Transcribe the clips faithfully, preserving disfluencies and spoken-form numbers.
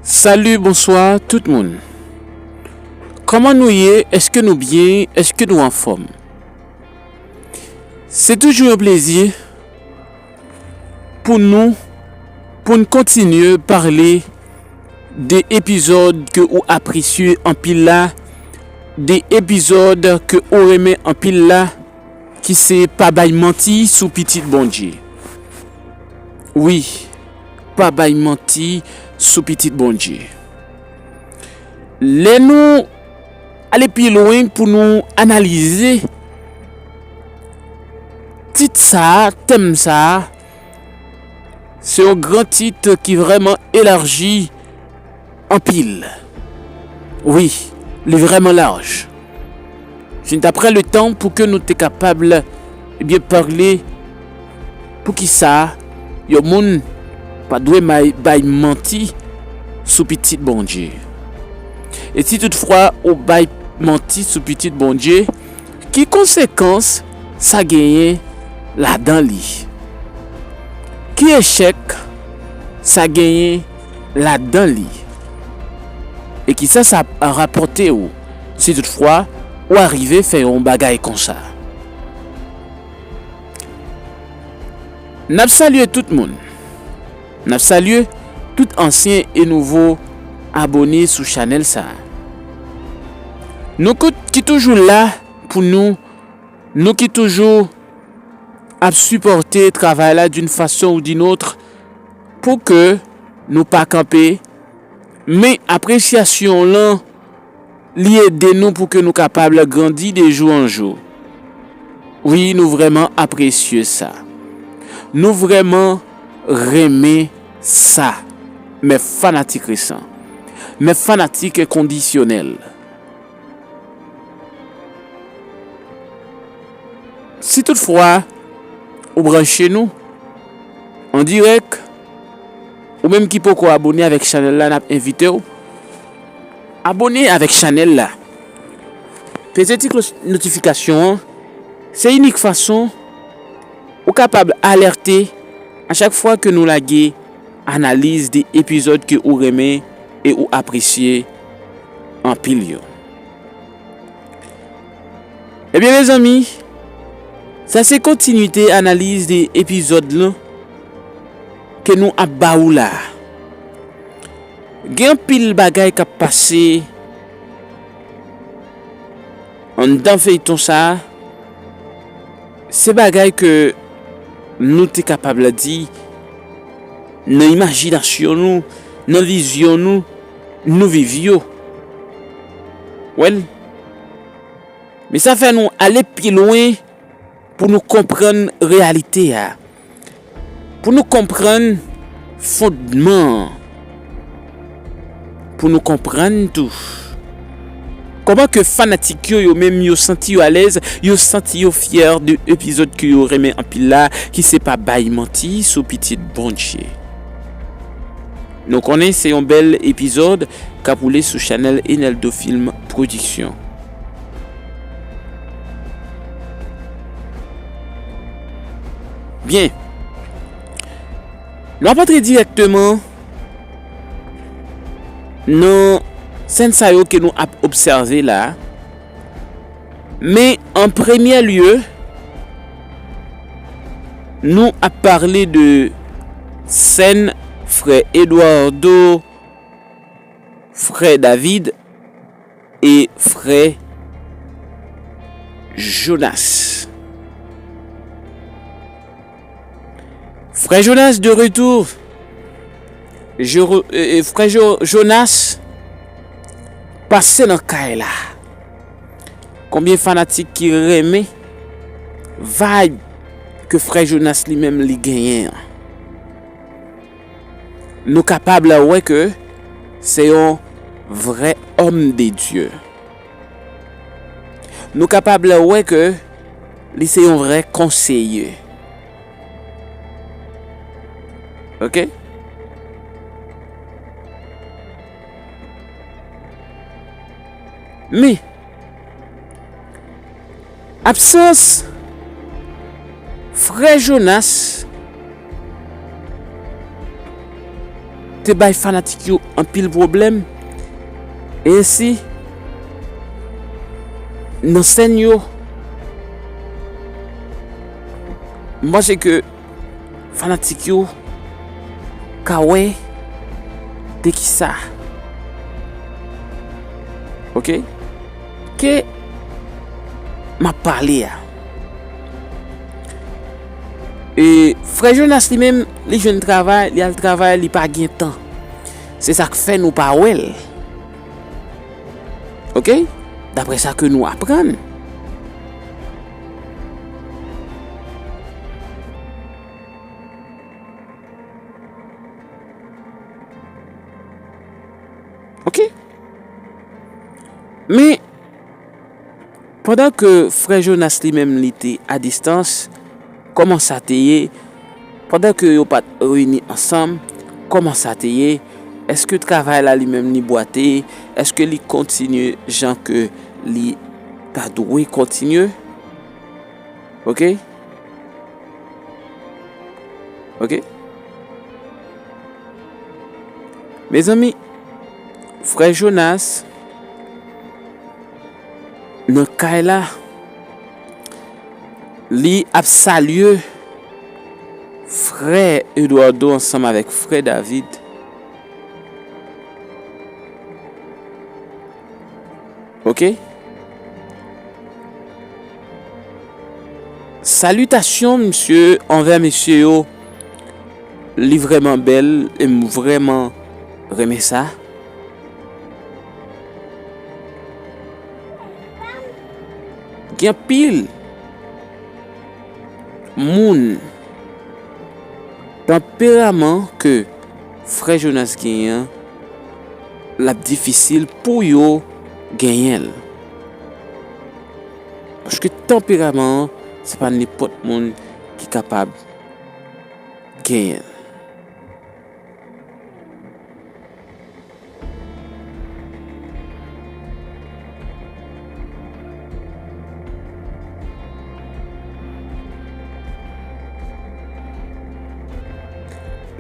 Salut, bonsoir tout moun. Kòman nou ye? Èske nou byen? Èske nou anfòm? Se toujou yon plezi pou nou, pou n kontinye pale de epizòd ke ou apresye anpil la, de epizòd ke ou renmen anpil la, ki se pa bay manti sou pitit Bondye. Wi, pa bay manti sou pitit Bondye. Lè nou ale pi lwen pou nou analize tit sa a, tèm sa a, se yon gran tit ki vrèman elaji anpil. Wi, li vrèman laj. Si n ta pran letan pou ke nou te kapab, ebyen, pale poukisa yon moun pa dwe may, bay manti sou pitit Bondye. E si toutfwa ou bay manti sou pitit Bondye, ki konsekans sa genyen ladan li? Ki echèk sa genyen ladan li? E kisa sa ap rapòte w si toutfwa ou arive fè yon bagay konsa? N ap salye tout moun. N ap salye tout ansyen e nouvo abone sou chanèl sa a. Nou kout ki toujou la pou nou, nou ki toujou ap sipòte travay la d'une façon ou d'une autre, pou ke nou pa kanpe, men apresyasyon w lan, li ede nou pou ke nou kapab grandi de jou an jou. Wi, nou vrèman apresye sa. Nou vrèman renmen sa. Mè fanatik resan. Mè fanatik kondisyonèl. Si toutfwa ou branche nou an dirèk, ou menm ki poko abone avèk chanèl la, n ap envite w abone avèk chanèl la. Peze ti kloch notifikasyon an, se inik fason ou kapab alète a chak fwa ke nou lage analiz de epizòd ke ou renmen e ou apresye anpil yo. Ebyen, mezanmi, sa se kontinite analiz de epizòd lan ke nou ap ba ou la a. Gen anpil bagay k ap pase anndan feyton sa a. Se bagay ke nou te kapab di nan imajinasyon nou, nan vizyon nou, nou viv yo. Wè l. Men sa fè nou ale pi lwen pou nou konprann reyalite a, pou nou konprann fondman an, pou nou konprann tou kòman ke fanatik yo, yo menm, yo santi yo alèz, yo santi yo fyè de epizòd ke yo renmen anpil la, ki se pa bay manti sou pitit Bondye. Nou konnen se yon bèl epizòd k ap woule sou chanèl Eneldo Film Production. Byen. Nou ap antre dirèkteman nan sèn sa yo ke nou ap obsève la. Men, an premyè lye, nou ap pale de sèn frè Eduardo, frè David e frè Jonas. Frè Jonas de retour. Jero-, e, e, frè Jo-, Jonas pase nan kay la. Konbyen fanatik ki renmen vibe ke frè Jonas li menm li genyen an? Nou kapab wè ke se yon vrè homme de Dieu. Nou kapab wè ke li se yon vrè konseye. Oke? Men, absans frè Jonas te bay fanatik yo anpil pwoblèm. E ensi, nan sèn yo, m panse ke fanatik yo ka wè de kisa, oke, ke m ap pale a. E frè Jonas li menm, li jwenn travay, li al travay, li pa gen tan. Se sa k fè nou pa wè l. Oke? Daprè sa ke nou aprann. Oke? Men, pandan ke frè Jonas li menm li te a distans, kòman sa te ye? Pandan ke yo pa t reyini ansanm, kòman sa te ye? Èske travay la li menm li bwate? Èske li kontinye jan ke li ta dwe kontinye? Oke? Oke? Mezanmi, frè Jonas nan kay la, li ap salye frè Eduardo ansanm avèk frè David. Oke? Salitasyon misye anvè mesye yo, li vrèman bèl e m vrèman renmen sa. Gen anpil moun, tanperaman ke frè Jonas genyen an, l ap difisil pou yo genyen l. Paske tanperaman an, se pa nenpòt moun ki kapab genyen l.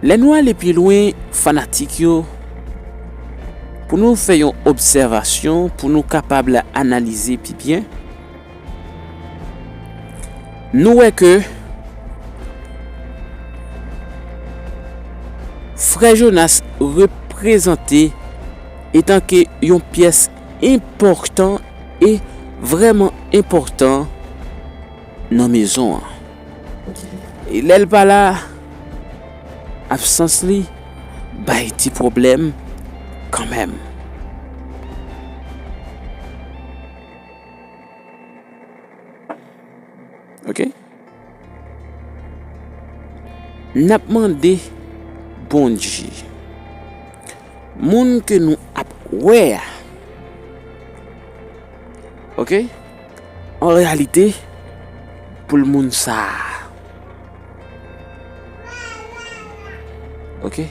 Lè nou ale pi lwen, fanatik yo, pou nou fè yon obsèvasyon, pou nou kapab analize pi byen, nou wè ke frè Jonas reprezante etanke yon pyès enpòtan e vrèman enpòtan nan mezon an. E lè l pa la, absans li bay ti pwoblèm kanmenm. Oke? N ap mande Bondye, moun ke nou ap wè a, oke, an reyalite, pou l moun sa a. Oke?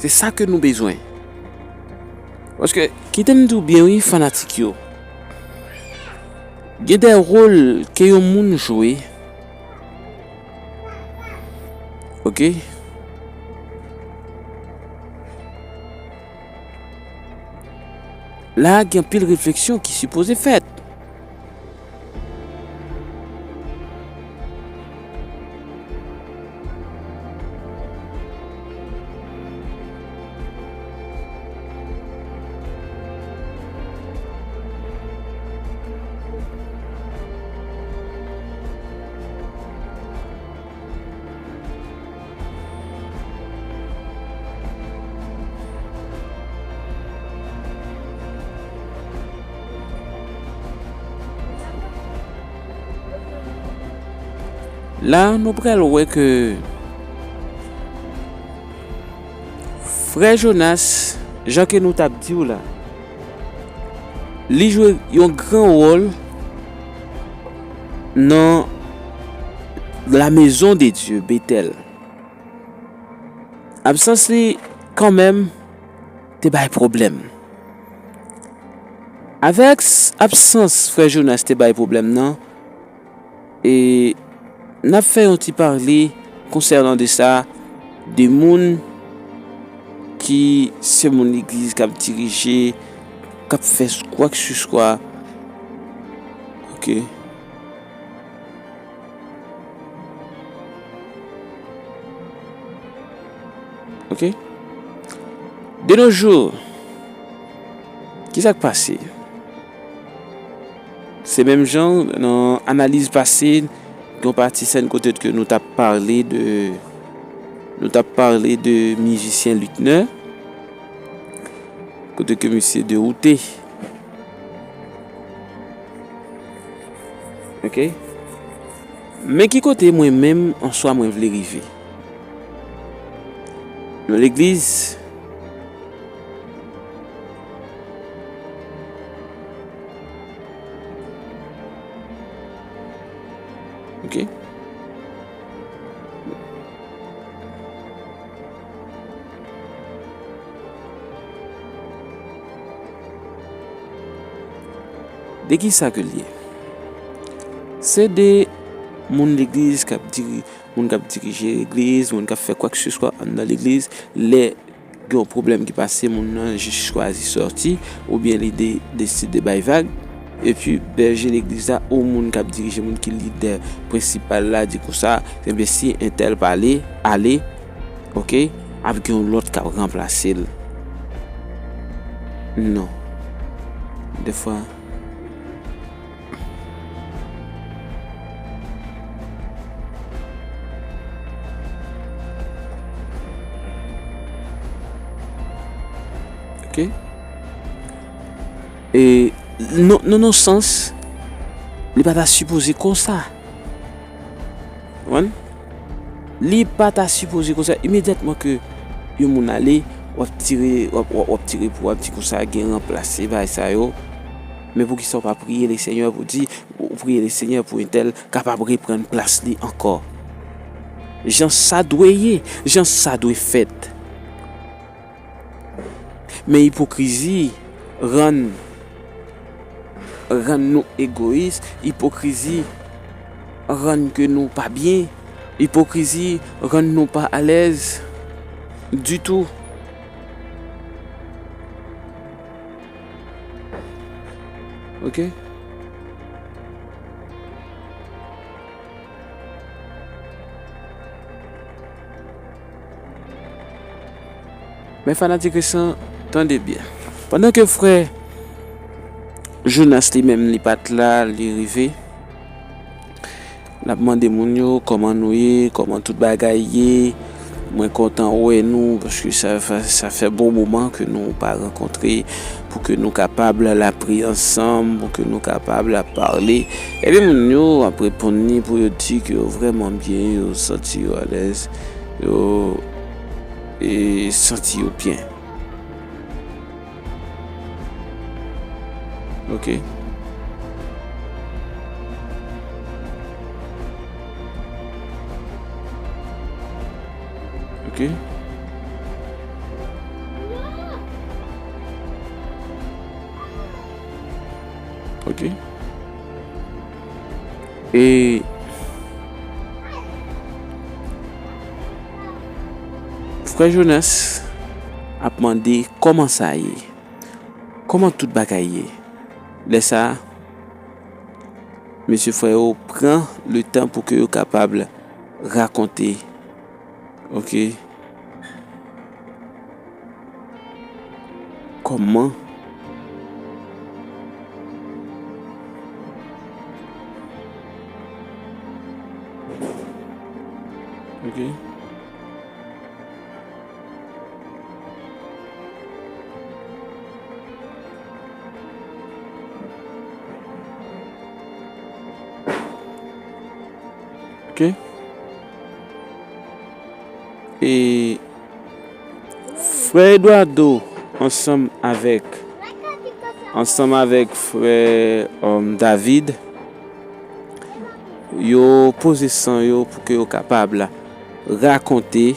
Se sa ke nou bezwen. Paske, kite m di w byen wi, fanatik yo. Gen de wòl ke yon moun jwe. Oke? La, gen anpil refleksyon ki sipoze fèt. La, nou pral wè ke frè Jonas, jan ke nou t ap di w la, li jwe yon gran wòl nan la maison de Dieu, Betèl. Absans li, kanmenm, te bay pwoblèm. Avèk s-, absans frè Jonas te bay pwoblèm nan, e N ap fè yon ti pale konsènan de sa, de moun ki se moun legliz k ap dirije, k ap fè kwakeseswa. Ok. Ok. De nos jours, ki sa k pase? Se menm jan nan analiz pase, gen yon pati sèn kote ke nou t ap pale de, nou t ap pale de mizisyen Luckner, kote ke misye dewoute. Ok? Men ki kote mwen menm, an swa, mwen vle rive? Nan legliz. Ok? De ki sa ke l ye? Se de moun legliz k ap diri-, moun k ap dirije legliz, moun k ap fè kwakeseswa anndan legliz. Lè gen yon pwoblèm ki pase, moun nan jis chwazi sòti, oubyen li de-, deside bay vag. Epi bèje legliz la, ou moun k ap dirije, moun ki lidè prensipal la, di konsa, ebyen, si entèl pale, ale, ok, ap gen yon lòt k ap ranplase l. Non. Defwa, ok. E nan, nan, nan sans, li pa ta sipoze konsa. Konprann? Li pa ta sipoze konsa. Imedyatman ke yon moun ale, w ap tire, w ap, w ap, w ap tire pou w ap di konsa, gen ranplase bagay sa yo. Men poukisa w pa priye Lesenyè pou di, ou priye Lesenyè pou entèl kapab reprann plas li ankò? Jan sa dwe ye, jan sa dwe fèt. Men ipokrizi rann, rann nou egoyis, ipokrizi rann ke nou pa byen, ipokrizi rann nou pa alèz ditou. Ok? Men fanatik resan, tande byen. Pandan ke frè Jonas li menm li pa t la, li rive, l ap mande moun yo, kòman nou ye, kòman tout bagay ye. Mwen kontan wè nou, paske sa, sa, sa fè bon moman ke nou pa rankontre, pou ke nou kapab lapri ansanm, pou ke nou kapab ap pale. Ebyen, moun yo ap reponn li pou yo di ke yo vrèman byen, yo santi yo alèz, yo, e, santi yo byen. Ok. Ok. Ok. E frè Jonas ap mande kòman sa ye, kòman tout bagay ye. Lè sa a, mesye frè yo pran letan pou ke yo kapab rakonte, ok, kòman. Ok. Ok. E frè Eduardo ansanm avèk, ansanm avèk frè, um, David, yo poze san yo pou ke yo kapab rakonte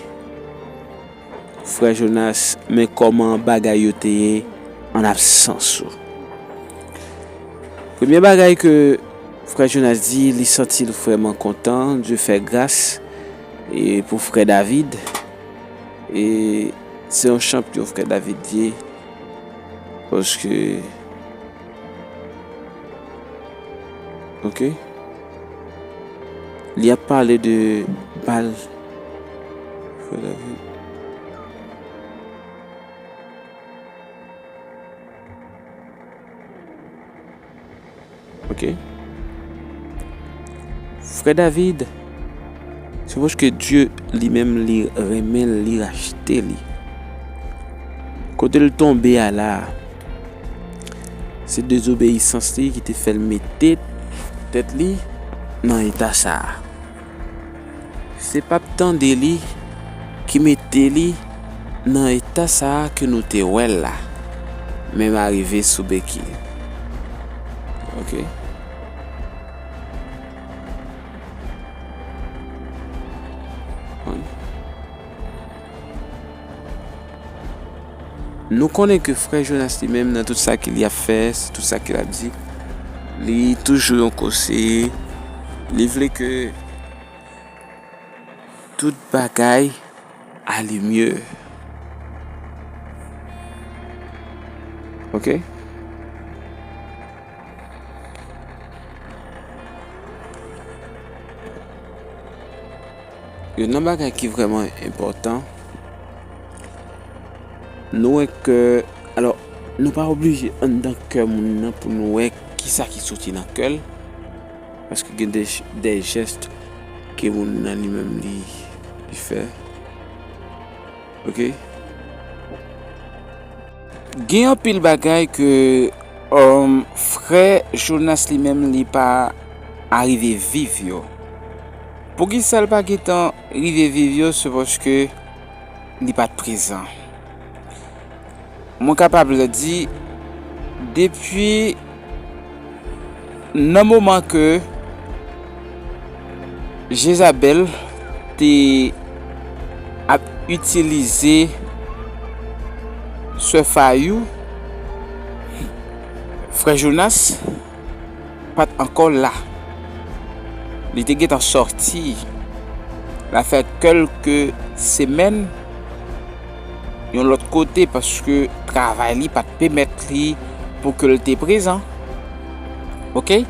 frè Jonas, men kòman bagay yo te ye an absans ou. Premye bagay ke Frè Jonas di li santi l vrèman kontan, Dye fè gras e pou frè David. E se yon chanpyon frè David ye. Paske, ok, li ap pale de bal. Frè David. Ok. Frè David, se paske Dye li menm li renmen l, li rachte li. Kote l tonbe a la a, se dezobeyisans li ki te fè l mete tèt li nan eta sa a. Se p ap tande li ki mete li nan eta sa a ke nou te wè l la, menm arive sou beki. Ok. Nou konnen ke frè Jonas li menm, nan tout sa ke li ap fè, tout sa ke l ap di, li toujou yon konseye. Li vle ke tout bagay ale mye. Ok? Youn nan bagay ki vrèman enpòtan, nou wè ke, alò, nou pa oblije anndan kè moun nan pou nou wè kisa ki soti nan kè l, paske gen de, de jès ke moun nan li menm li, li fè. Ok? Gen anpil bagay ke, um, frè Jonas li menm li pa arive viv yo. Poukisa l pa gentan rive viv yo? Se paske li pa t prezan. Mwen kapab di, depi nan moman ke Jezabèl te ap itilize sè Fayou, frè Jonas pa t ankò la. Li te gentan sòti. L a fè kèlke semèn yon lòt kote paske travay li pa t pèmèt li pou ke l te prezan. Ok?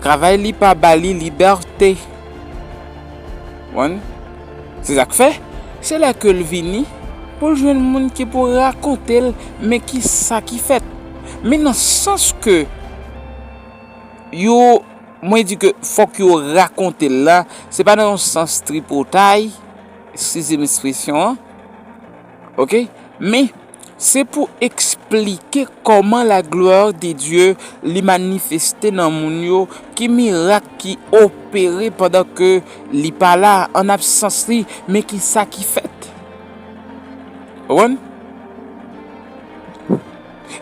Travay li pa ba li libète. Konprann? Se sa k fè, se lè ke l vini pou l jwenn moun ki pou rakonte l, men ki sa ki fèt. Men nan sans ke yo, mwen di ke fòk yo rakonte l la, se pa nan yon sans tripotay, eskize m ekspresyon an, ok? Men, se pou eksplike kòman la gloire de Dieu li manifeste nan moun yo, ki mirak ki opere pandan ke li pa la, an absans li, men ki sa ki fèt. Ou konprann?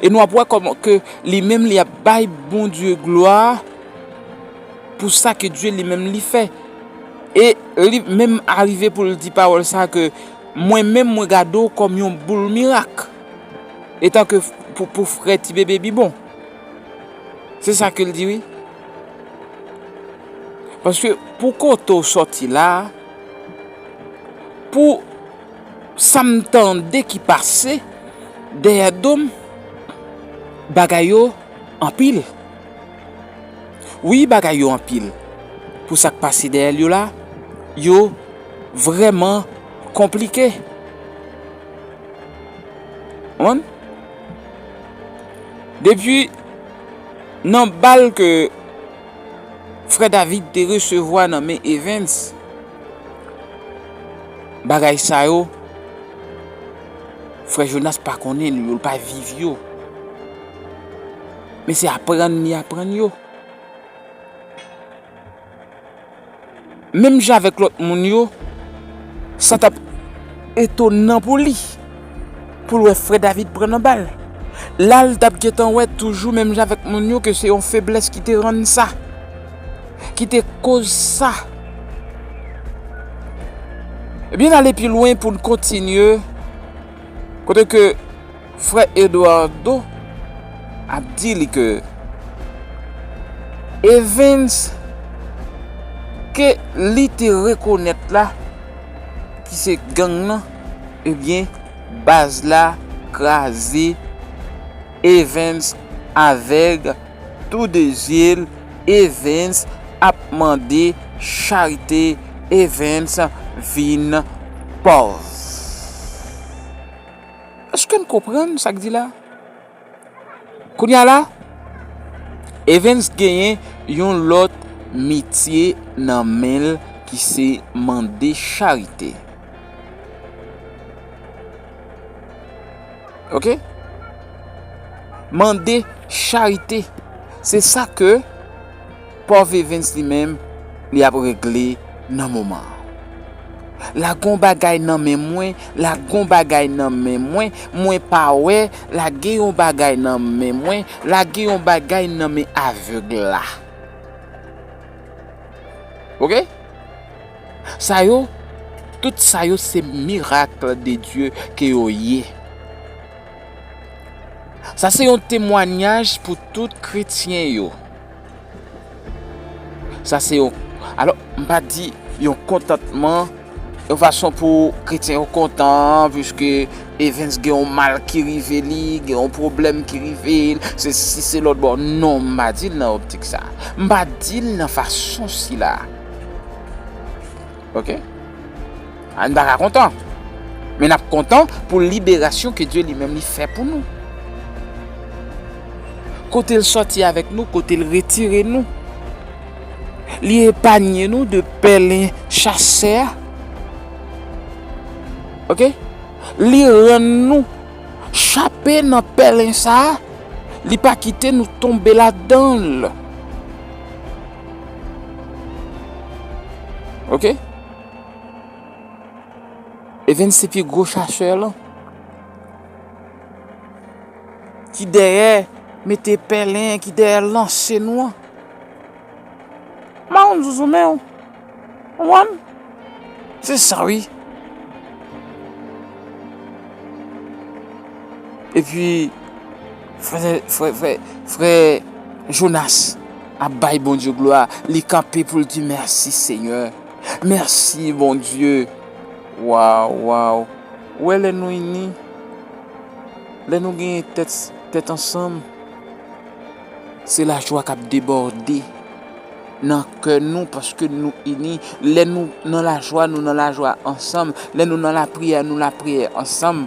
E nou ap wè kòman ke li menm li ap bay Bondye glwa pou sa ke Dye li menm li fè. E li menm arive pou l di pawòl sa ke mwen menm mwen gade w kòm yon boul mirak. Etan ke pou, pou frè ti bebe Bibon. Se sa ke l di wi. Paske pou kote w sòti la, pou sa m tande ki pase dèyè do m, bagay yo anpil. Wi, bagay yo anpil. Pou sa k pase dèyè l yo la, yo vrèman konplike. Konprann? Depi nan bal ke frè David te resevwa nan men Evans, bagay sa yo, frè Jonas pa konnen yo, l pa viv yo. Men se aprann li aprann yo. Menm jan avèk lòt moun yo, sa t ap etonan pou li, pou l wè frè David pran nan bal. La, l t ap gentan wè toujou menm jan avèk moun yo ke se yon feblès ki te rann sa, ki te koz sa. Ebyen, n ale pi lwen pou n kontinye, kote ke frè Eduardo ap di li ke Evens ke li te rekonèt la, ki se gang nan, ebyen, baz la kraze. Evens avèg, tou de zye l, Evens ap mande charite, Evens vin pòv. Èske n konprann sa k di la? Kounye a la, Evens genyen yon lòt metye nan men l ki se mande charite. Oke? Mande charite. Se sa ke pòv Evens li menm, li ap regle nan moman an. Lage yon bagay nan men mwen, lage yon bagay nan men mwen, mwen pa wè, lage yon bagay nan men mwen, lage yon bagay nan men avèg la. Oke? Sa yo, tout sa yo se miracle de Dieu ke yo ye. Sa se yon temwayaj pou tout kretyen yo. Sa se yon, alò, m pa di yon kontantman, yon fason pou kretyen yo kontan, piske Evens gen yon mal ki rive li, gen yon pwoblèm ki rive l, se si se lòt bò. Non, m pa di l nan optik sa. M pa di l nan fason sila. Oke? A, n pa ka kontan. Men n ap kontan pou liberasyon ke Dye li menm li fè pou nou. Kote l sòti avèk nou, kote l retire nou. Li epanye nou de pèlen chasè a. Oke? Li rann nou chape nan pèlen sa a. Li pa kite nou tonbe ladan l. Oke? Evens se pi gwo chasè lan. Ki dèyè mete pèlen, ki dèyè lanse nou an. Mawon zouzoumen w. Ou konprann? Se sa wi. Epi, frè, frè, frè, frè Jonas ap bay Bondye glwa. Li kanpe pou l di, mèsi, Senyè. Mèsi, Bondye. Waw, waw. Ou wè lè nou ini, lè nou genyen tèt, tèt ansanm, se lajwa k ap debòde nan kè nou paske nou ini. Lè nou nan lajwa, nou nan lajwa ansanm. Lè nou nan lapriyè, nou lapriyè ansanm.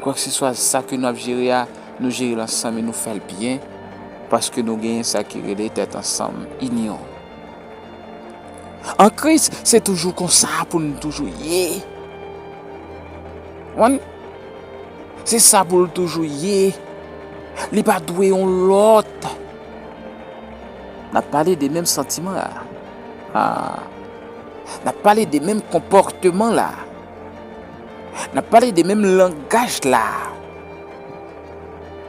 Kwèkseswa sa ke n ap jere a, nou jere l ansanm e nou fè l byen, paske nou genyen sa ki rele tèt ansanm, inyon. An Kris, se toujou konsa pou nou toujou ye. Konprann? Se sa pou l toujou ye. Li pa dwe yon lòt. N ap pale de menm santiman la. Ah. N ap pale de menm konpòteman la. N ap pale de menm langaj la.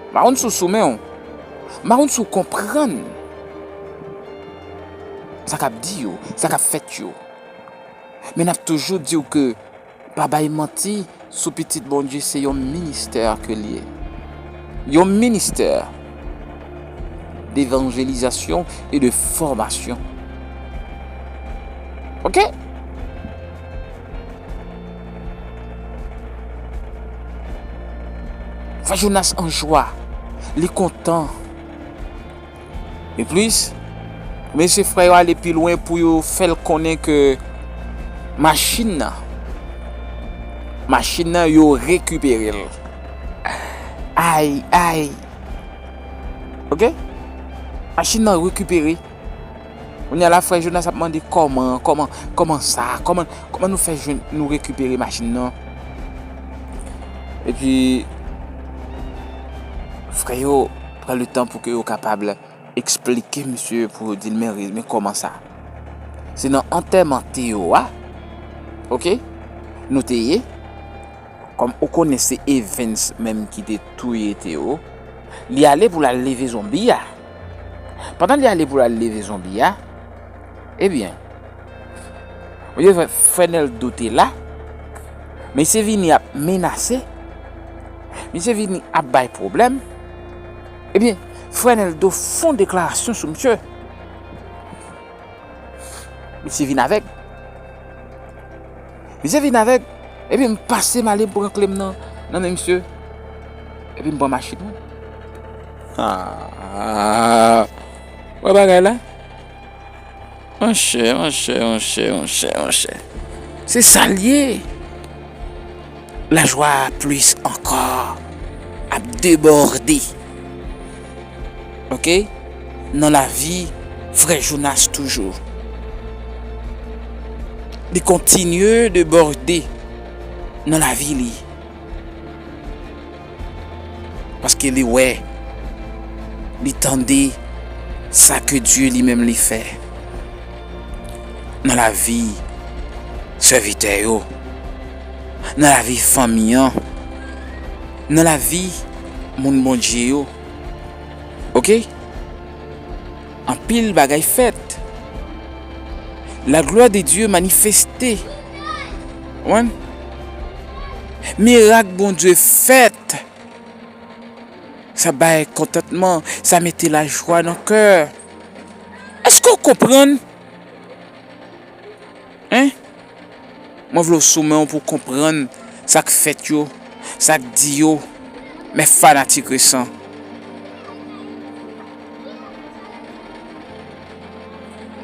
M pa konn si w sou men w. M pa konn si w konprann sa k ap di yo, sa k ap fèt yo. Men n ap toujou di w ke pa bay manti sou Pitit Bondye, se yon ministè ke l ye. Yon ministè devanjelizasyon e de fòmasyon. Oke? Frè Jonas an jwa, li kontan. E plis, mesye frè yo ale pi lwen pou yo fè l konnen ke machin nan, machin nan yo rekipere l. Ay, ay. Oke? Machin nan rekipere. Kounye a la, frè Jonas ap mande kòman, kòman, kòman sa, kòman, kòman nou fè jwenn, nou rekipere machin nan? Epi, frè yo pran le tan pou ke yo kapab eksplike misye, pou yo di l, men, men kòman sa? Se nan antèman Teo a, oke, nou te ye. Kòm ou konnen se Evans menm ki te touye Teo, li ale pou l al leve zonbi a. Pandan li ale pou l al leve zonbi a, ebyen, olye frè, frè Nèldo te la, misye vini ap menase, misye vini ap bay pwoblèm, ebyen, Frè Nèldo fè yon deklarasyon sou misye. Misye vin avèg. Misye vin avèg. Epi m pase m ale m pran kle m nan, nan men misye. Epi m pran machin mwen. Ah, wè bagay la? Monchè, monchè, monchè, monchè, monchè. Se sa l ye. Lajwa a plis ankò ap debòde. Oke? Nan lavi frè Jonas toujou. Li kontinye debòde nan lavi li. Paske li wè, li tande sa ke Dye li menm li fè nan lavi sèvitè yo, nan lavi fanmi an, nan lavi moun Bondye yo. Oke? Anpil bagay fèt. La gloire de Dieu manifeste. Konprann? Mirak Bondye fèt. Sa bay kontantman, sa mete lajwa nan kè. Èske w konprann? Hein? Mwen vle w sou men w pou w konprann sa k fèt yo, sa k di yo, men fanatik resan.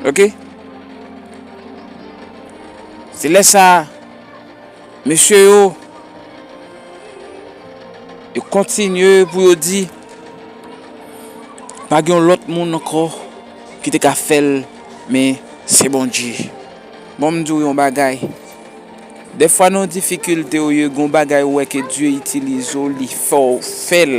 Oke? Se lè sa a, mesye yo, yo kontinye pou yo di, pa gen yon lòt moun ankò ki te ka fè l, men se Bondye. Bon, m di w yon bagay. Dèfwa nan yon difikilte ou ye, gen yon bagay ou wè ke Dye itilize w, li fè w fè l.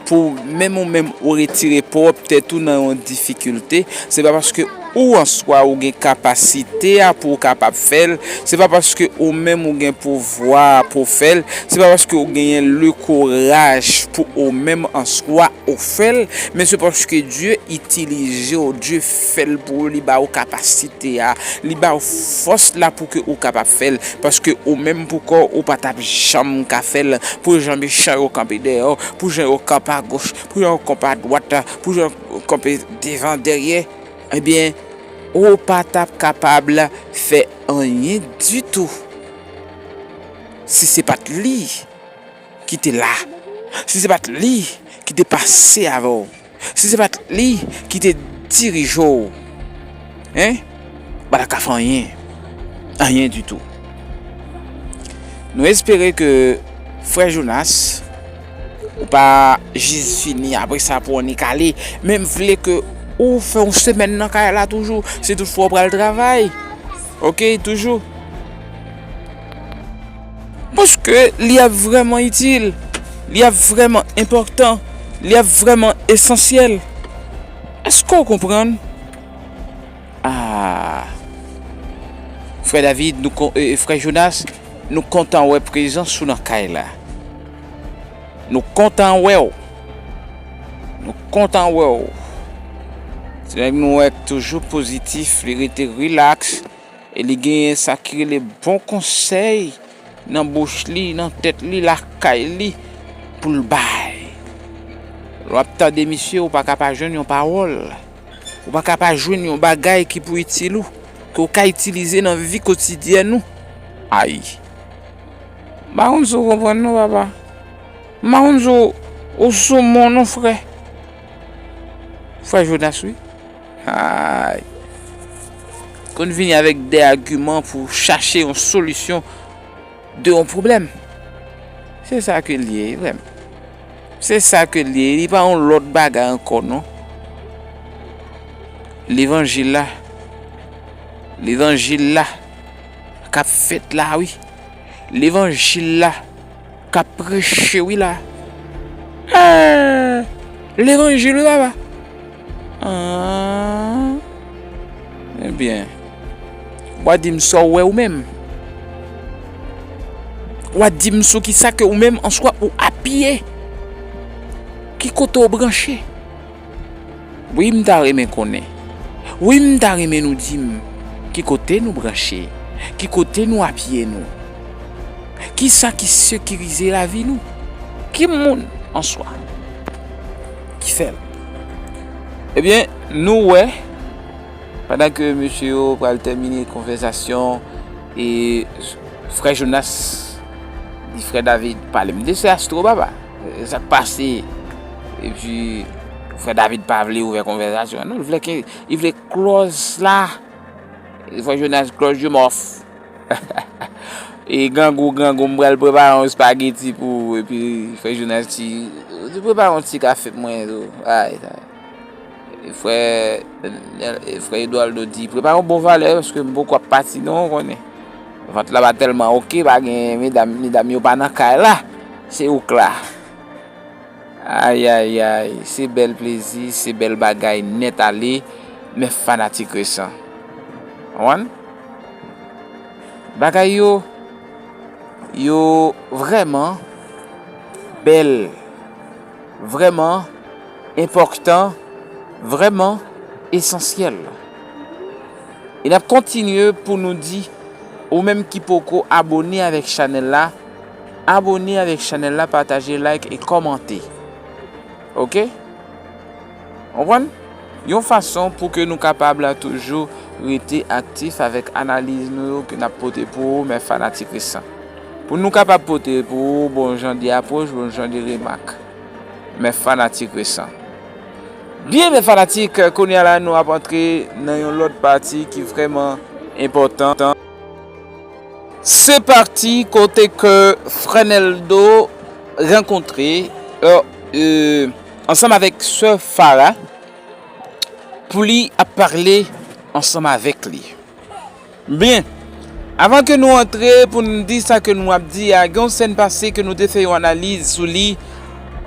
Pou menm ou menm ou retire pwòp tèt ou nan yon difikilte, se pa paske ou an swa ou gen kapasite a pou w kapab fè l, se pa paske ou menm ou gen pouvwa a pou w fè l, se pa paske ou genyen le kouraj pou ou menm an swa ou fè l, men se paske Dye itilize w, Dye fè l pou ou, li ba ou kapasite a, li ba ou fòs la pou ke ou kapab fè l, paske ou menm pou kò w, ou pa t ap janm ka fè l, pou jan mechan yo kanpe dèyè w, pou jan yo kanpe agoch, pou jan yo kanpe adwat, pou jan yo kanpe devan, dèyè, ebyen, ou pa t ap kapab fè anyen ditou si se pa t li ki te la, si se pa t li ki te pase avè w, si se pa t li ki te dirije w, en, w pa ta ka fè anyen, anyen ditou. Nou espere ke frè Jonas, ou pa jis fini apre sa pou w annik ale, men m vle ke ou fè yon semèn nan kay la toujou, si toutfwa w pral travay. Oke, toujou. Paske li ap vrèman itil, li ap vrèman enpòtan, li ap vrèman esansyèl. Èske w konprann? Ah. Frè David, nou kon-, e, e, frè Jonas, nou kontan wè prezans ou nan kay la. Nou kontan wè w. Nou kontan wè w. Se nèg nou wè k toujou pozitif, li rete rilaks, e li genyen sa ki rele bon konsèy nan bouch li, nan tèt li, lakay li, pou l bay. Lè w ap tande misye, ou pa ka pa jwenn yon pawòl. Ou pa ka pa jwenn yon bagay ki pou itil ou, ke w ka itilize nan vi kotidyèn ou. Ay. M pa konn si w konprann non, papa. M pa konn si w, ou sou mon non, frè. Frè Jonas, wi. Ay. Konn vini avèk de agiman pou chache yon solisyon de yon pwoblèm. Se sa ke l ye, frè m. Se sa ke l ye. Li pa yon lòt bagay ankò, non. Levanjil la. Levanjil la. K ap fèt la, wi. Levanjil la. K ap preche, wi, la. Eh, levanjil, wi, papa. Ah. Ebyen, w a di m sa w wè ou menm. W a di m sou kisa ke ou menm answa ou apiye. Ki kote w branche? Wi, m ta renmen konnen. Wi, m ta renmen nou di m ki kote nou branche, ki kote nou apiye nou. Kisa ki sekirize lavi nou? Ki moun answa ki fè l? Ebyen, nou wè, pandan ke mesye yo pral tèmine konvèsasyon, e frè Jonas di frè David, "Pale m de sè Astro, papa. Sa k pase?" Epi, frè David pa vle ouvè konvèsasyon an, non, li vle ke, li vle klòz la. Frè Jonas, klòz yo mòf. E grangou, grangou, m pral prepare yon espageti pou ou. Epi frè Jonas di, "Ou prepare yon ti kafe pou mwen tou." Ay, ay. E frè, e frè Eduardo di, "Prepare yon bon valè, paske m poko ap pati non, ou konnen. Vant la pa tèlman oke, pa gen medam, medam yo pa nan kay la. Se ou k la." Ay, ay, ay, se bèl plezi, se bèl bagay nèt ale, men fanatik resan. Konprann? Bagay yo, yo vrèman bèl, vrèman enpòtan, vrèman esansyèl. E n ap kontinye pou nou di, ou menm ki poko abone avèk chanèl la, abone avèk chanèl la, pataje, like e kòmante. Oke? Konprann? Yon fason pou ke nou kapab la toujou rete aktif avèk analiz nou yo ke n ap pote pou ou, men fanatik resan. Pou nou kapab pote pou ou bon jan de apwòch, bon jan de remak. Men fanatik resan. Byen, men fanatik, kounye a la, nou ap antre nan yon lòt pati ki vrèman enpòtan. Se pati kote ke Frè Nèldo rankontre, euh, euh, ansanm avèk sè Farah pou li ap pale ansanm avèk li. Byen, avan ke nou antre pou n di sa ke nou ap di a, gen yon sèn pase ke nou te fè yon analiz sou li.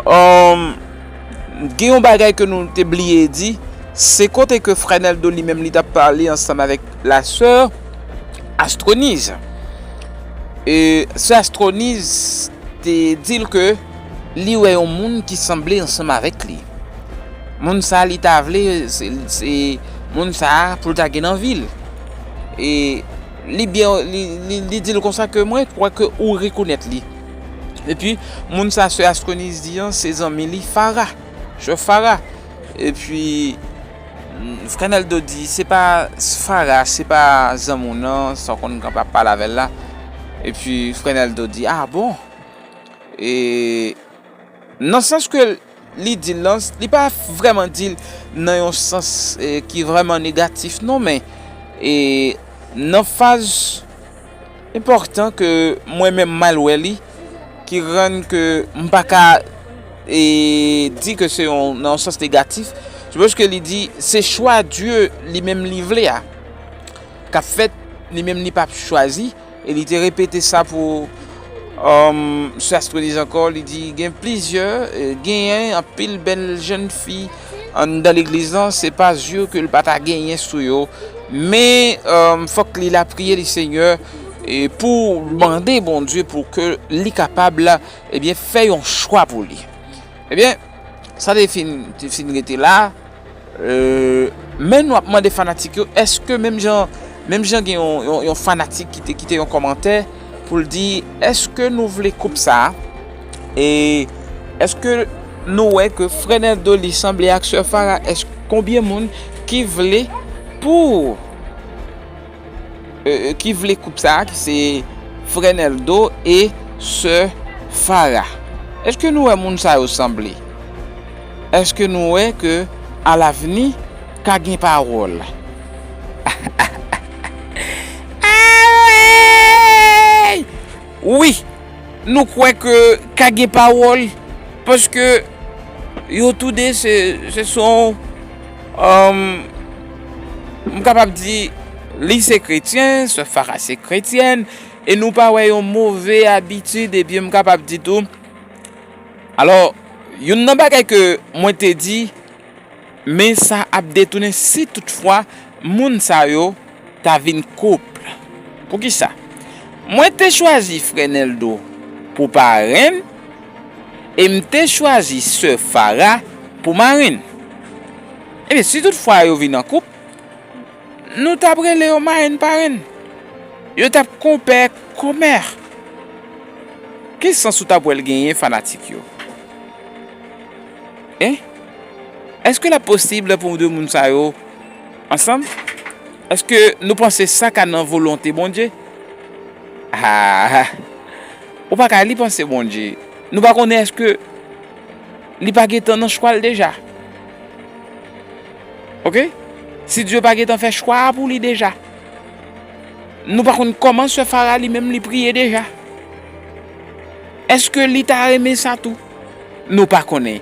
Um, gen yon bagay ke nou te bliye di, se kote ke frè Nèldo li menm li t ap pale ansanm avèk la sè Astronise. E sè Astronise te di l ke li wè yon moun ki sanble ansanm avèk li. Moun sa a li ta vle, se, se moun sa a pou l ta gen nan vi l. E li byen, li, li, li di l konsa ke mwen kwè ke ou rekonèt li. Epi, moun sa sè Astronise di an, se zanmi li Farah, sè Farah. Epi, frè Nèldo di, se pa Farah, se pa zanmi w nan, sa w konn kanpe ap pale avè l la. Epi, frè Nèldo di, a bon? E nan sans ke li di l lan, li pa vrèman di l nan yon sans, e, ki vrèman negatif non, men, e, nan faz enpòtan ke mwen menm m al wè li, ki rann ke m pa ka, e, di ke se yon, nan yon sans negatif, se paske li di se chwa Dye li menm li vle a k ap fèt, li menm li p ap chwazi, e li te repete sa pou, um, sè Astronise ankò, li di gen plizyè, e, genyen anpil bèl jèn fi anndan legliz lan, se pa zye ke l pa ta genyen sou yo, men, um, fòk li lapriyè li Senyè, e pou mande Bondye pou ke li kapab, ebyen, fè yon chwa pou li. Ebyen, sa te fin, te fin rete la. Euh, men nou ap mande fanatik yo, èske menm jan, menm jan gen yon, yon, yon fanatik ki te kite yon kòmantè pou l di, èske nou vle koup sa a? E èske nou wè ke frè Nèldo li sanble ak sè Farah? Èske konbyen moun ki vle pou e, ki vle koup sa a, ki se frè Nèldo e sè Farah. Èske nou wè moun sa yo sanble? Èske nou wè ke alavni ka gen pawòl? Wi, nou kwè ke ka gen pawòl, paske yo toude se, se son, um, m kapab di, li se kretyen, sè Farah se kretyèn, e nou pa wè yon move abitid, ebyen m kapab di tou. Alò, youn nan bagay ke mwen te di, men sa ap detounen si toutfwa moun sa yo ta vin koup. Poukisa? Mwen te chwazi frè Nèldo pou parenn, e m te chwazi sè Farah pou marenn. Ebyen, si toutfwa yo vin an koup, nou t ap rele yo marenn parenn. Yo t ap konpè kòmè. Ki sans ou t ap wè l genyen, fanatik yo? Hein? Èske l ap posib pou de moun sa yo ansanm? Èske nou panse sa ka nan volonte Bondye? Ah, ou pa ka li panse Bondye. Nou pa konnen èske li pa gentan nan chwa l deja. Oke? Si Dye pa gentan fè chwa a pou li deja. Nou pa konn kòman sè Fara li menm li priye deja. Èske li ta renmen sa tou? Nou pa konnen.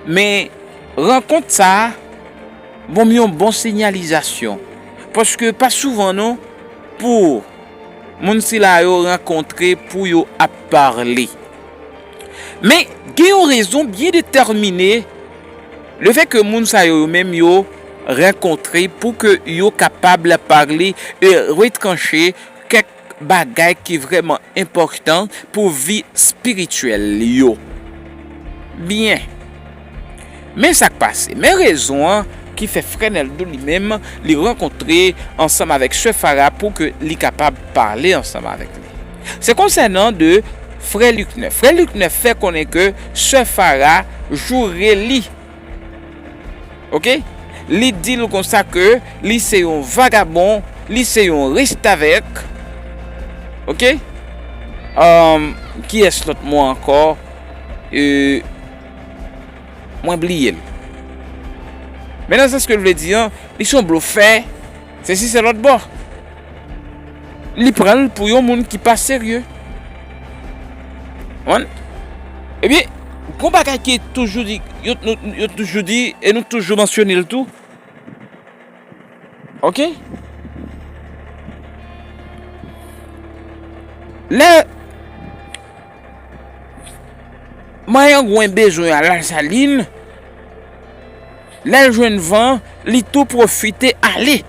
Men rankont sa a ban m yon bon siyalizasyon. Paske pa souvan non pou moun sila yo rankontre pou yo ap pale. Men gen yon rezon byen detèmine lefètke moun sa yo, yo menm yo rankontre pou ke yo kapab pale e retranche kèk bagay ki vrèman enpòtan pou vi espirityèl yo. Byen. Men sa k pase. Men rezon an ki fè frè Nèldo li menm, li rankontre ansanm avèk sè Fara pou ke li kapab pale ansanm avèk li. Se konsènan de frè Liknè. Frè Liknè fè konnen ke sè Fara joure li. Oke? Li di l konsa ke li se yon vagabon, li se yon restavèk. Oke? Ahn, kiyès lòt mo ankò? E, mwen bliye l. Men nan sans ke l vle di an, li se yon blofè, sesi se lòt bò. Li pran l pou yon moun ki pa serye. Konprann? Ebyen, gon bagay ki toujou di, yo, nou, yo toujou di, e nou toujou mansyone l tou. Oke? Lè Mayangwen bezwen al Lasalin, lè l jwenn van, li tou pwofite ale.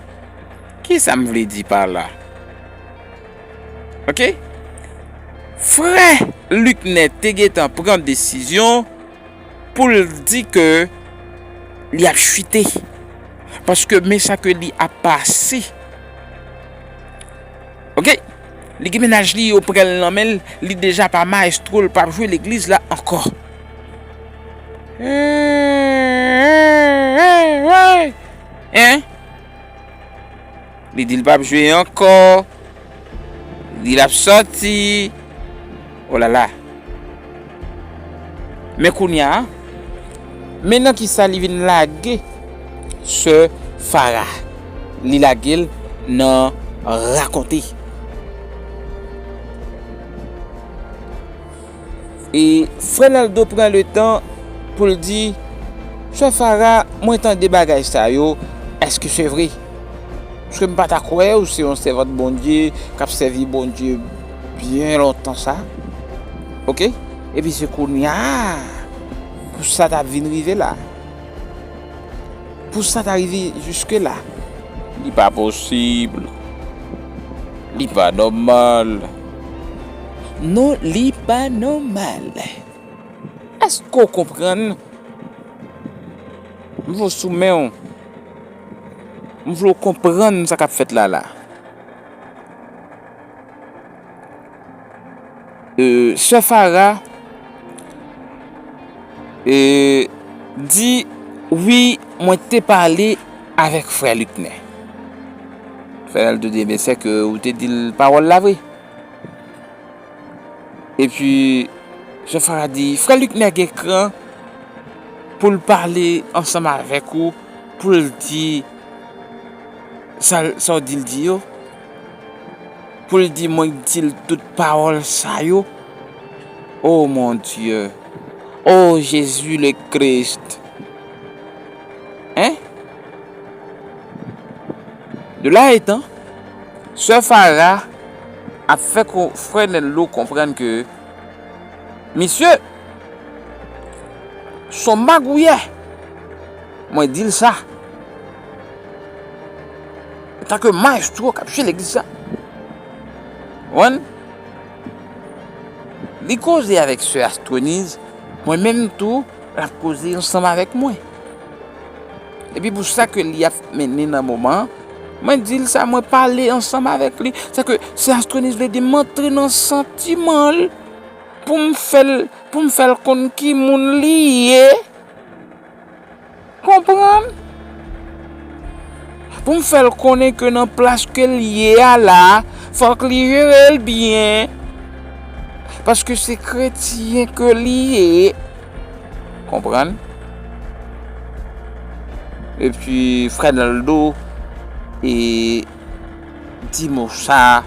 Kisa m vle di pa la? Oke? Frè Liknè te gentan pran desizyon pou l di ke li ap chite. Paske men sa ke li ap pase. Oke? Li gen mennaj li, yo pran l nan men l, li deja pa mayestwo, l p ap jwe legliz la ankò. Hein? Li di l p ap jwe ankò. Li di l ap sòti. Olala. Men kounye a, men nan kisa li vin lage sè Fara. Li lage l nan rakonte. E frè Naldo pran letan pou l di, sè Fara, mwen tande bagay sa yo, èske se vre? Paske m pa ta kwè ou se yon sèvant Bondye k ap sèvi Bondye byen lontan sa. Oke? Epi se kounye a pou sa ta vin rive la. Pou sa ta rive jiske la. Li pa posib. Li pa nòmal. Non, li pa nòmal. Èske w konprann? M vle w sou men w. M vle w konprann sa k ap fèt la la. E, sè Fara, e, di, wi, mwen te pale avèk frè Liknè. Frè Naldo di, ebyen, sèke ou te di l pawòl la vre. Epi, sè Fara di, frè Liknè gen kran pou l pale ansanm avèk ou, pou l di sa, sa w di l di yo, pou l di mwen di l tout pawòl sa yo. Oh mon Dieu! Oh Jésus le Christ! Hein? De là étant, sè Fara ap fè ko-, frè Nèlo konprann ke misye s on magouyè. Mwen di l sa. Antanke mayestwo k ap jwe legliz la. Konprann? Li koze avèk sè Astroniz, mwen menm tou, l ap koze ansanm avèk mwen. Epi pou sa ke li ap mennen nan moman an, mwen di l sa, mwen pale ansanm avèk li. Sa ke sè Astroniz vle di m antre nan santiman l pou m fè l, pou m fè l konn ki moun li ye. Konprann? Pou m fè l konnen ke nan plas ke l ye a la, fòk li jere l byen. Paske se kretyen ke li ye. Konprann? Epi, frè Naldo, e, di mo sa.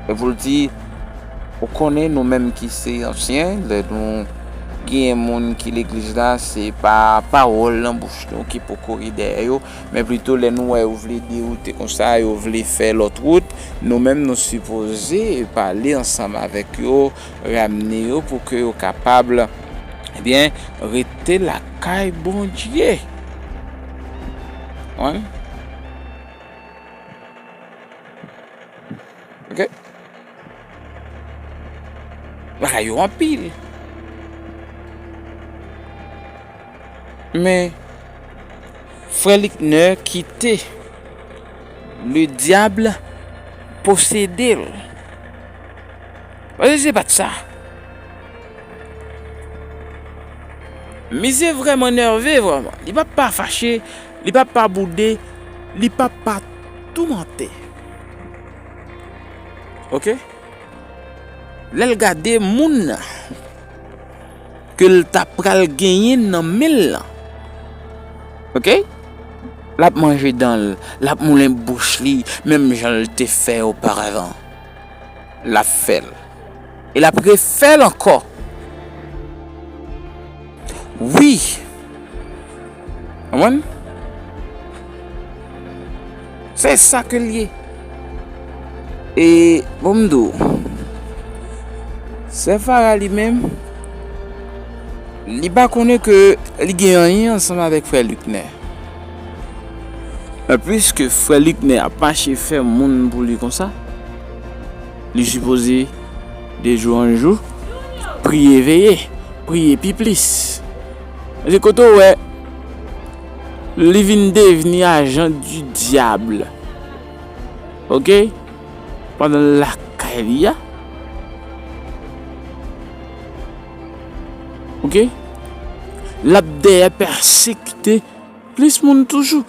E pou l di, ou konnen nou menm ki se ansyen, lè nou genyen moun ki legliz la, se pa pawòl nan bouch nou ki poko ri dèyè yo, men plito lè nou wè yo vle dewoute konsa, yo vle fè lòt wout, nou menm nou sipoze pale ansanm avèk yo, ramne yo pou ke yo kapab, ebyen, rete lakay Bondye. Konprann? Ok? Bagay yo anpil. Men, frè Liknè kite le dyab posede l. Paske se pa t sa. Misye vrèman nève, vrèman. Li p ap pa fache, li p ap pa boude, li p ap pa toumante. Ok? Lè l gade moun nan ke l ta pral genyen nan men l lan. Ok? L ap manje dan l, l ap moulen bouch li, menm jan l te fè oparavan. L ap fè l. E l ap refè l ankò. Wi. Konprann? Se sa ke l ye. E, bon, m di w, sè Fara li menm, li pa konnen ke li gen anyen ansanm avèk frè Liknè. Men piske frè Liknè ap mache fè moun pou li konsa, li sipoze, de jou an jou, priye veye, priye pi plis. Paske kote w wè, li vin devni ajan di dyab. Ok? Pandan l lakay li a. Ok? L ap dèyè pèsekite plis moun toujou.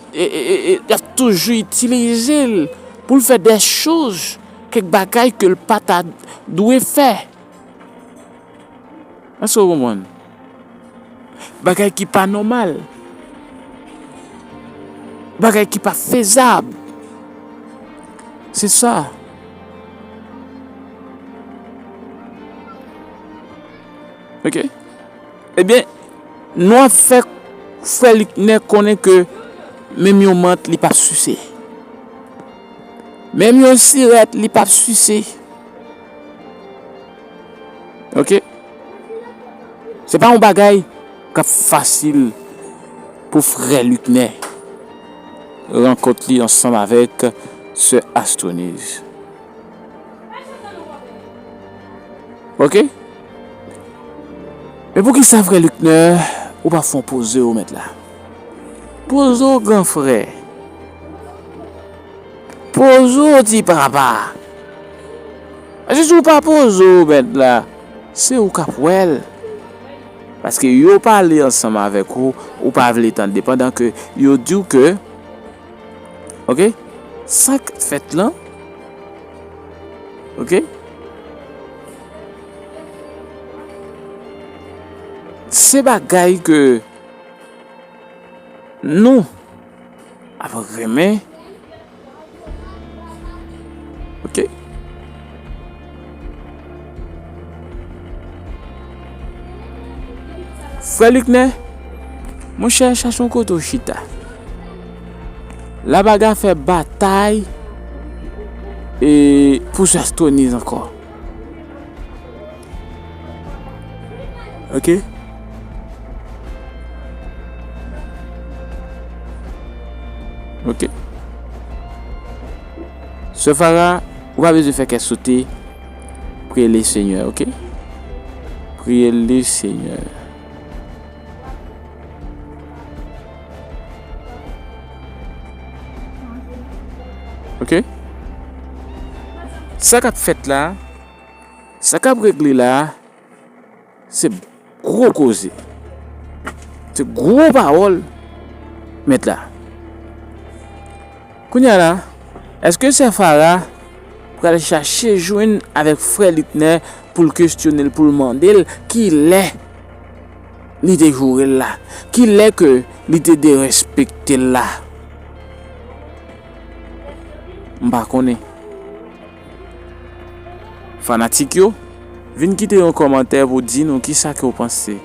E, e, e, e, y ap toujou itilize l pou l fè de choz, kèk bagay ke l pa ta dwe fè. Èske w konprann? Bagay ki pa nòmal. Bagay ki pa fezab. Se sa. Ok? Ebyen, nou ap fè frè Liknè konnen ke menm yon mant li p ap sise. Menm yon sirèt li p ap sise. Ok? Se pa yon bagay k ap fasil pou frè Liknè rankont li ansanm avèk sè Astronise. Ok? Men poukisa frè Liknè, ou pa fè yon poze w mèt la? Poze w gran frè. Poze w ti papa. Paske si w pa poze w mèt la, se ou k ap wè l. Paske yo pale ansanm avèk ou, ou pa vle tande. Pandan ke yo di w ke, ok, sa k fèt lan, ok, se bagay ke nou ap renmen. Ok. Frè Liknè, monchè, chache yon kote w chita. La pa ka fè batay e pou sè Astronise ankò. Ok? Ok. Sè Fara, ou pa bezwen fè kè sote. Priye le Senyè, ok? Priye le Senyè. Ok? Sa k ap fèt la, sa k ap regle la, se gwo koze. Se gwo pawòl, mèt la. Kounye a la, èske sè Fara pral chache jwenn avèk frè Liknè pou l kesyone l, pou l mande l kilè li te joure l la, kilè ke li te derespekte l la? M pa konnen. Fanatik yo, vin kite yon kòmantè pou di nou kisa ke w panse.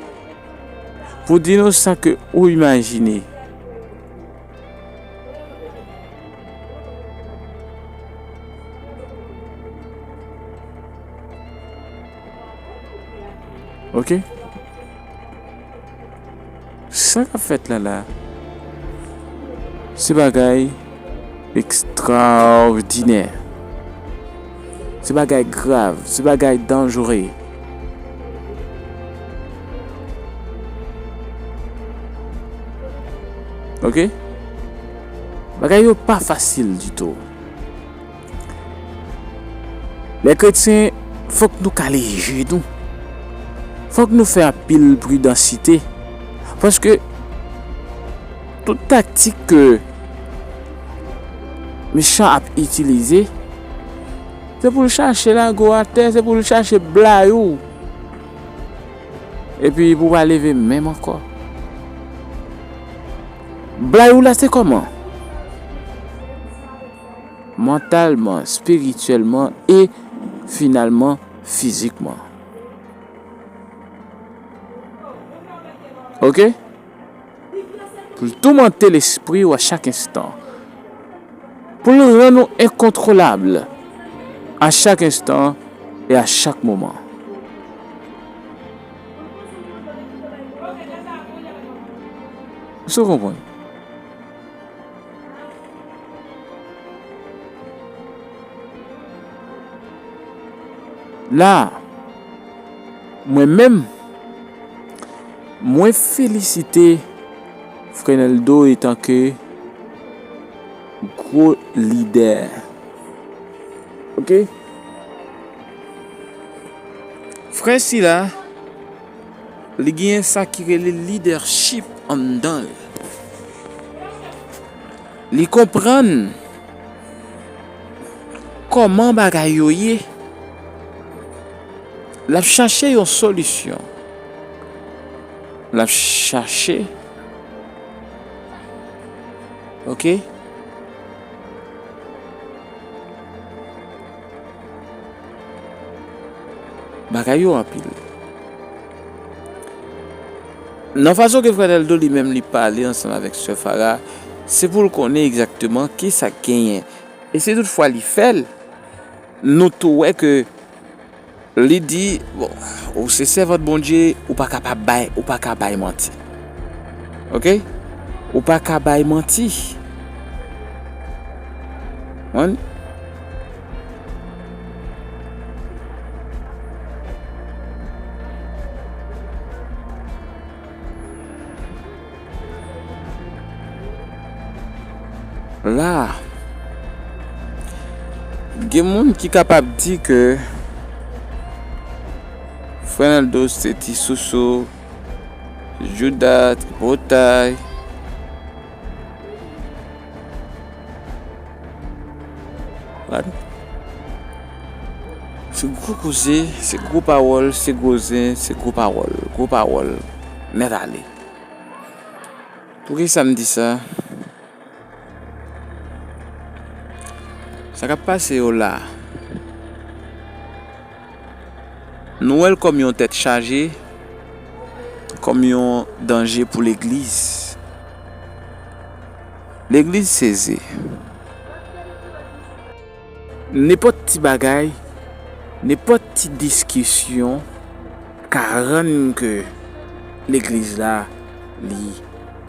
Pou di nou sa ke ou imajine. Ok? Sa k ap fèt la la, se bagay ekstraòdinè. Se bagay grav, se bagay danjere. Ok? Bagay yo pa fasil ditou. Lè kretyen, fòk nou kale je nou. Fòk nou fè anpil pridansite. Paske tout taktik ke mechan ap itilize, se pou l chache lage w atè, se pou l chache blayi w. Epi pou w pa leve menm ankò. Blayi w la se kòman? Mantalman, espirityèlman e finalman fizikman. Ok? Pou l toumante lespri w a chak enstan. Pou l rann ou enkontwolab a chak enstan e a chak moman. Èske w konprann? La, mwen menm, mwen felisite Frè Nèldo etanke gwo lidè. Ok? Frè sila, li genyen sa ki rele lidèchip anndan l. Li konprann kòman bagay yo ye. L ap chache yon solisyon. L ap chache. Ok? Bagay yo anpil. Nan fason ke Frè Nèldo li menm li pale ansanm avèk Sè Fara, se pou l konnen egzakteman kisa k genyen. E si toutfwa li fè l, nou tou wè ke li di, bon, ou se sèvant Bondye, ou pa kapab bay, ou pa ka bay manti. Ok? Ou pa ka bay manti. Konprann? La, gen moun ki kapab di ke Frè Nèldo se ti sousou, Jouda, tripotay. Gad. Se gwo koze, se gwo pawòl, se gwo zen, se gwo pawòl, gwo pawòl nèt ale. Poukisa m di sa? Sa k ap pase yo la, nou wè l kòm yon tèt chaje, kòm yon danje pou legliz. Legliz sezi. Nenpòt ti bagay, nenpòt ti diskisyon ka rann ke legliz la, li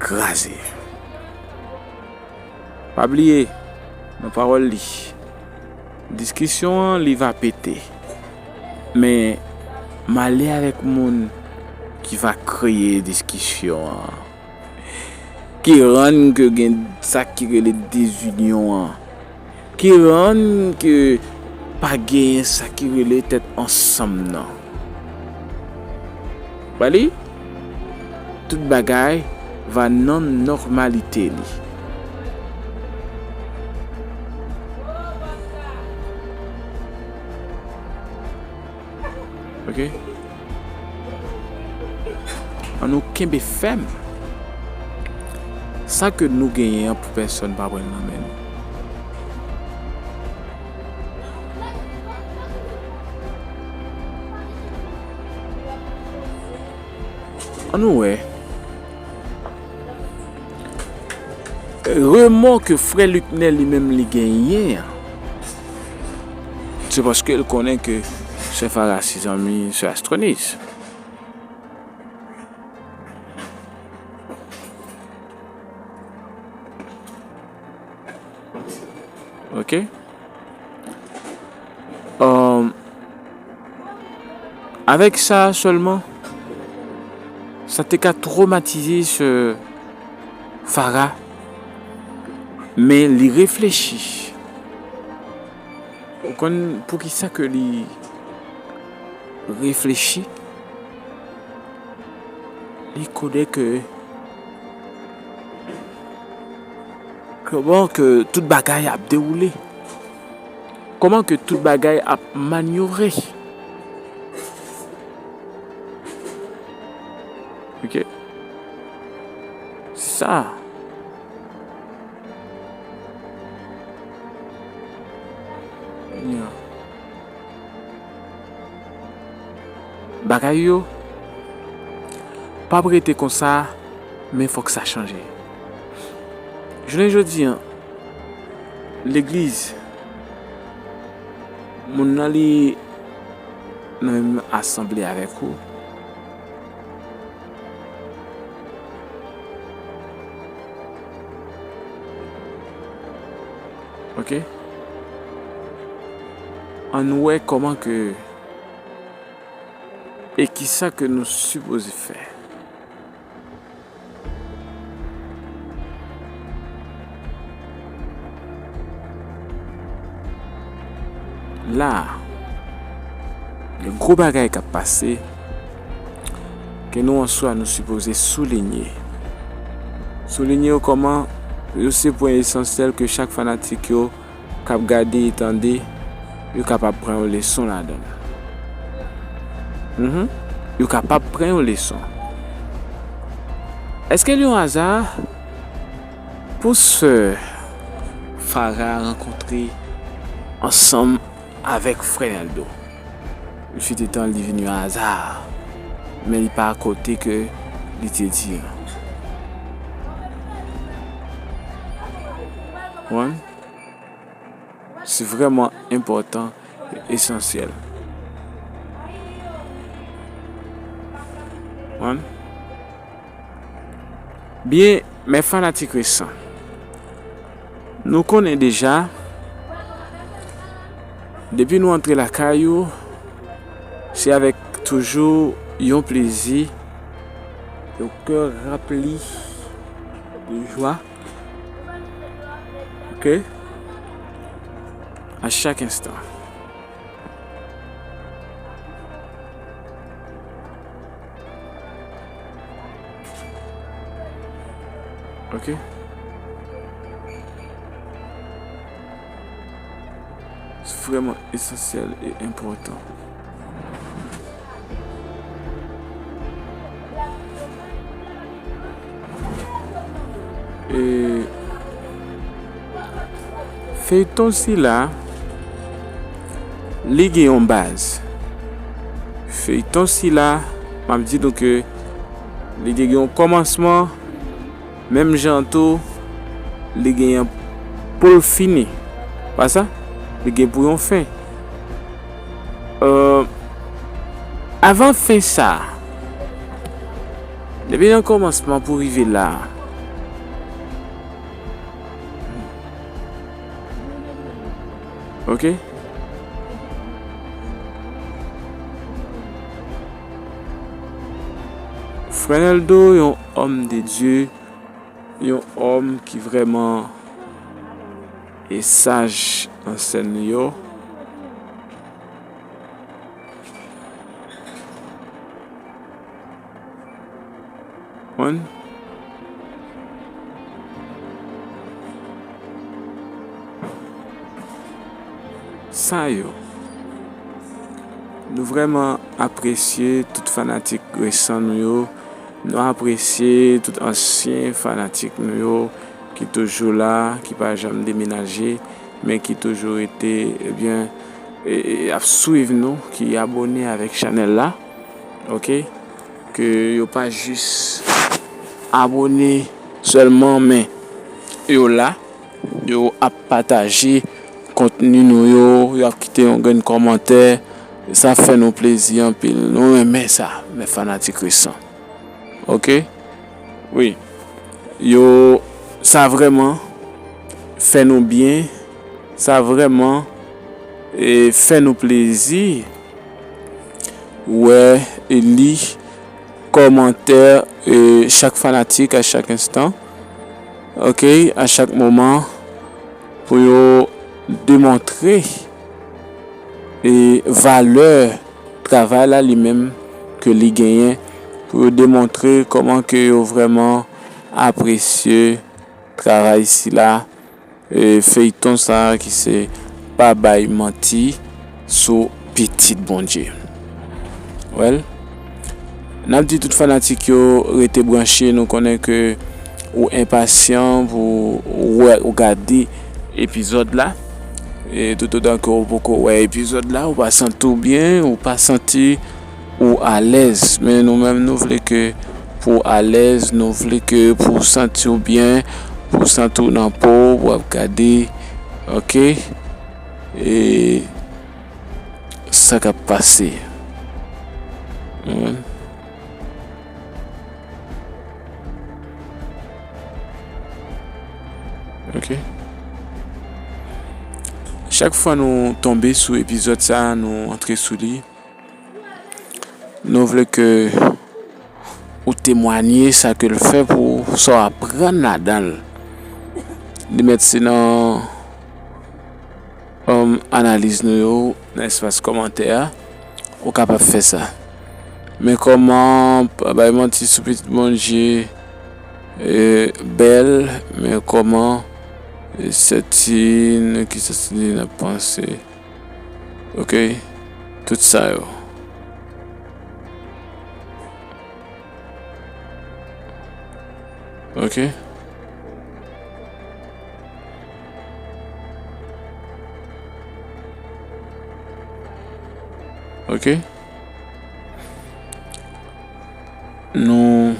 kraze. Pa bliye, nan pawòl li, diskisyon an, li va pete. Men, male avèk moun ki va kreye diskisyon an, ki rann ke gen sa ki rele dezinyon an, ki rann ke pa genyen sa ki rele tèt ansanm nan. Ba li, Tout bagay va nan nòmalite li. Ok? Ann nou kenbe fèm. Sa ke nou genyen an pou pèsòn pa pran l nan men nou. Ann nou wè. Remò ke frè Luckner li menm li genyen an, se paske l konnen ke sè Farah se zanmi sè Astroniz. Ok? Um, avèk sa sèlman, sa te ka twomatize sè Farah, men li reflechi. Ou konn poukisa ke li reflechi? Li konnen ke kòman ke tout bagay ap dewoule. Kòman ke tout bagay ap manyovre. Ok. Se sa. Yeah. Bagay yo p ap rete konsa, men fòk sa chanje. Jounen jodi an, legliz, moun nan li nan menm asanble avèk ou. Ok? Ann wè kòman ke, e kisa ke nou sipoze fè. La, gen gwo bagay k ap pase, ke nou an swa nou sipoze soulinye. Soulinye yo kòman? Yo se pwen esansyèl ke chak fanatik yo k ap gade e tande, yo kapab pran yon leson ladan l. Mhm. Yo kapab pran yon leson. Èske l yon aza pou sè Farah rankontre ansanm avèk frè Nèldo? Li fut etan li vin yon aza, men li pa kote ke li te di an. Konprann? Se vrèman enpòtan e esansyèl. Konprann? Byen, men fanatik resan, nou konnen deja, depi nou antre lakay ou, se avèk toujou yon plezi, yon kè ranpli de jwa. Ok? A chak enstan. Ok? Se vrèman esansyèl e enpòtan. E feyton sila, li gen yon baz. Feyton sila, m ap di nou ke li te gen yon kòmansman, menm jan tou, li genyen pou l fini. Pa sa? Li gen pou yon fen. Euh, avan fen sa, depi nan kòmansman pou rive la, ok? Frè Nèldo, yon òm de Dye, yon òm ki vrèman e saj nan sèn li yo. Sa yo. Nou vrèman apresye tout fanatik resan nou yo. Nou apresye tout ansyen fanatik nou yo ki toujou la, ki pa janm demenaje, men ki toujou rete, ebyen, e, e, ap swiv nou, ki abòne avèk chanèl la. Oke? Ke yo pa jis abòne sèlman, men yo la, yo ap pataje kontni nou yo, yo ap kite yon grenn kòmantè. Sa fè nou plezi anpil. Nou renmen sa, men fanatik resan. Oke? Wi. Yo, sa vrèman fè nou byen. Sa vrèman, e, fè nou plezi. Wè e li kòmantè, e, chak fanatik a chak enstan, oke, a chak moman, pou yo demontre, e, valè travay la li menm ke li genyen, pou yo demontre kòman ke yo vrèman apresye travay sila, e, feyton sa a ki se Pa Bay Manti sou Pitit Bondye. Well, n ap di tout fanatik yo rete branche, nou konnen ke ou enpasyan pou wè, ou gade epizòd la. E toutotan ke ou poko wè epizòd la, ou pa santi w byen, ou pa santi ou alèz. Men nou menm, nou vle ke pou w alèz, nou vle ke pou w santi w byen, pou w santi w nan po w, pou w ap gade, oke? E sa k ap pase. Ou konprann? Oke. Chak fwa nou tonbe sou epizòd sa, nou antre sou li. Nou vle ke ou temwanye sa ke l fè pou sa w aprann ladan l. Li mèt se nan, um, analiz nou yo, nan espas kòmantè a, ou kapab fè sa. Men kòman Pa Bay Manti sou Pitit Bondye, e, bèl, men kòman, e, Sètin, ki Sètin ap panse. Oke? Tout sa yo. Oke? Oke? Nou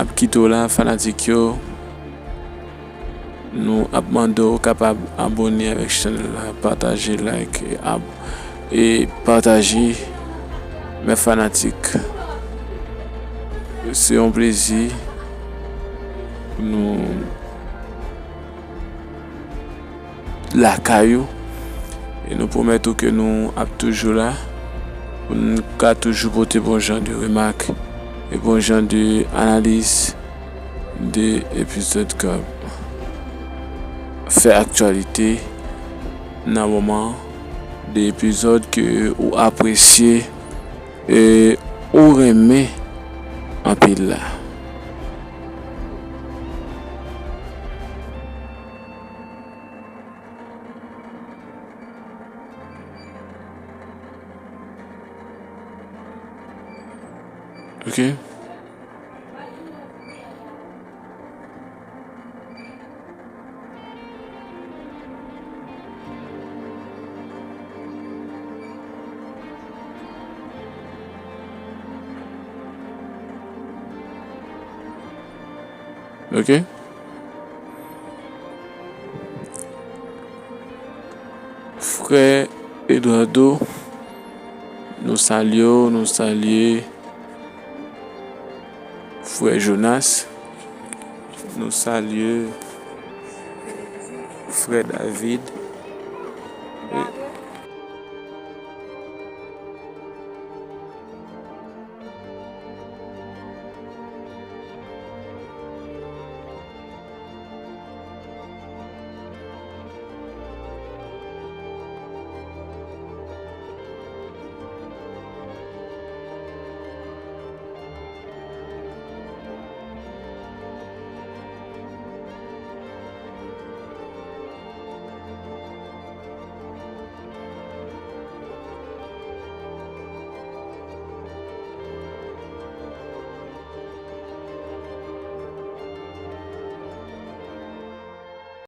ap kite w la, fanatik yo. Nou ap mande w kapab abòne avèk chanèl la, pataje, like, e ab-, e pataje. Men fanatik, se yon plezi pou nou lakay ou. E nou pwomèt ou ke nou ap toujou la, pou n ka toujou pote bon jan de remak e bon jan de analiz de epizòd k ap fè aktyalite nan moman, de epizòd ke ou apresye e ou renmen anpil la. Oke. Oke. Frè Eduardo, nou salye w, nou salye frè Jonas, nou salye frè David,